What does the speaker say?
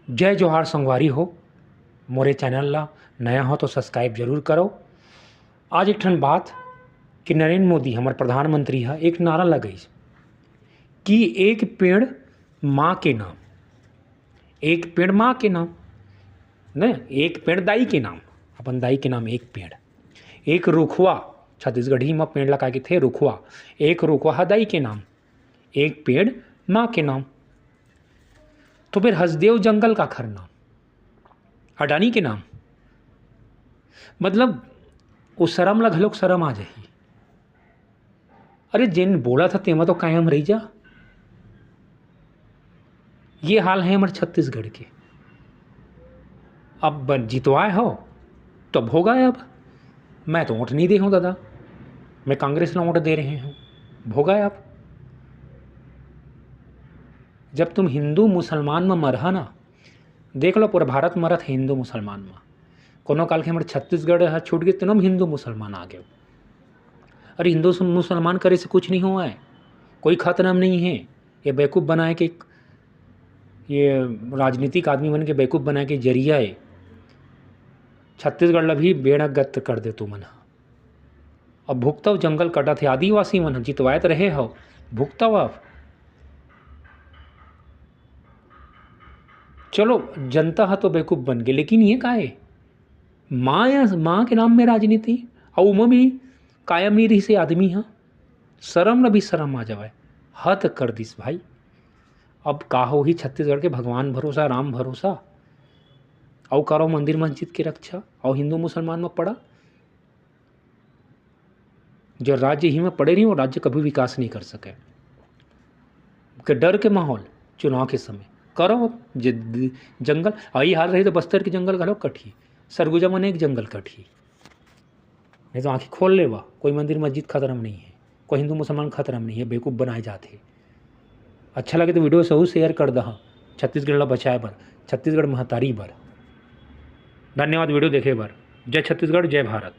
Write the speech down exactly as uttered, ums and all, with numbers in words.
जय जोहार संगवारी हो, मोरे चैनल ला नया हो तो सब्सक्राइब जरूर करो। आज एक ठन बात कि नरेंद्र मोदी, हमर प्रधानमंत्री ह, एक नारा लगइस कि एक पेड़ माँ के नाम, एक पेड़ माँ के नाम, न, एक पेड़ दाई के नाम, अपन दाई के नाम एक पेड़, एक रुखवा, छत्तीसगढ़ी म पेड़ ला का कहिथे, रुखवा, एक रुखवा ह दाई के नाम, एक पेड़ माँ के नाम। तो फिर हसदेव जंगल काखर नाम? अडानी के नाम। मतलब, ओ सरम ला घलोक सरम आ जाही। अरे, जेन बोलत ह, तेमा तो कायम रहि जा। ये हाल है हमर छत्तीसगढ़ के। अब ब-, जितवाए हो, तो भोगा अब। मैं तो वोट नहीं दे हूँ दादा, मैं कांग्रेस ला वोट दे रहे हूँ, भोगा अब। जब तुम हिंदू मुसलमान में मरहा ना, देख लो, पूरा भारत मरत है हिंदू मुसलमान में। कोनो काल के हमर छत्तीसगढ़ ह छूट गे, तेनो म हिंदू मुसलमान आ गए। अरे, हिंदू सु-, मुसलमान करे से कुछ नहीं हुआ है, कोई खतरा नहीं है। ये बेवकूफ़ बनाए के, ये राजनीतिक आदमी मन के बेवकूफ़ बनाए के जरिया है, छत्तीसगढ़ ला भी बेड़ागत कर दे तुमन ह। अब भुगतव, जंगल कटत हे, आदिवासी मन ह, जितवाए त रहे हव, भुगतव अब। चलो, जनता ह तो बेवकूफ़ बन गे, लेकिन ये का हे? माँ या माँ के नाम में राजनीति, अउ ओमा भी कायम नहीं रहिस हे आदमी ह। सरम ल भी सरम आ जावय, हद कर दिस भाई। अब का होही छत्तीसगढ़ के? भगवान भरोसा, राम भरोसा, अउ करो मंदिर मस्जिद के रक्षा, अउ हिंदू मुसलमान म पड़ा। जो राज्य ही में पड़े रही, वो राज्य कभी विकास नहीं कर सके। के डर के माहौल चुनाव के समय करो, जे द-, जंगल, अई हाल रही तो बस्तर के जंगल घलो कटही, सरगुजा मन एक जंगल कटही। नहीं तो आँखी खोल लेवा, कोई मंदिर मस्जिद खतरा में नहीं है, कोई हिंदू मुसलमान खतरा में नहीं है, बेवकूफ़ बनाए जात हे। अच्छा लगे तो वीडियो सहू शेयर कर दहा, छत्तीसगढ़ ला बचाए बर, छत्तीसगढ़ महतारी बर। धन्यवाद वीडियो देखे बर। जय छत्तीसगढ़, जय भारत।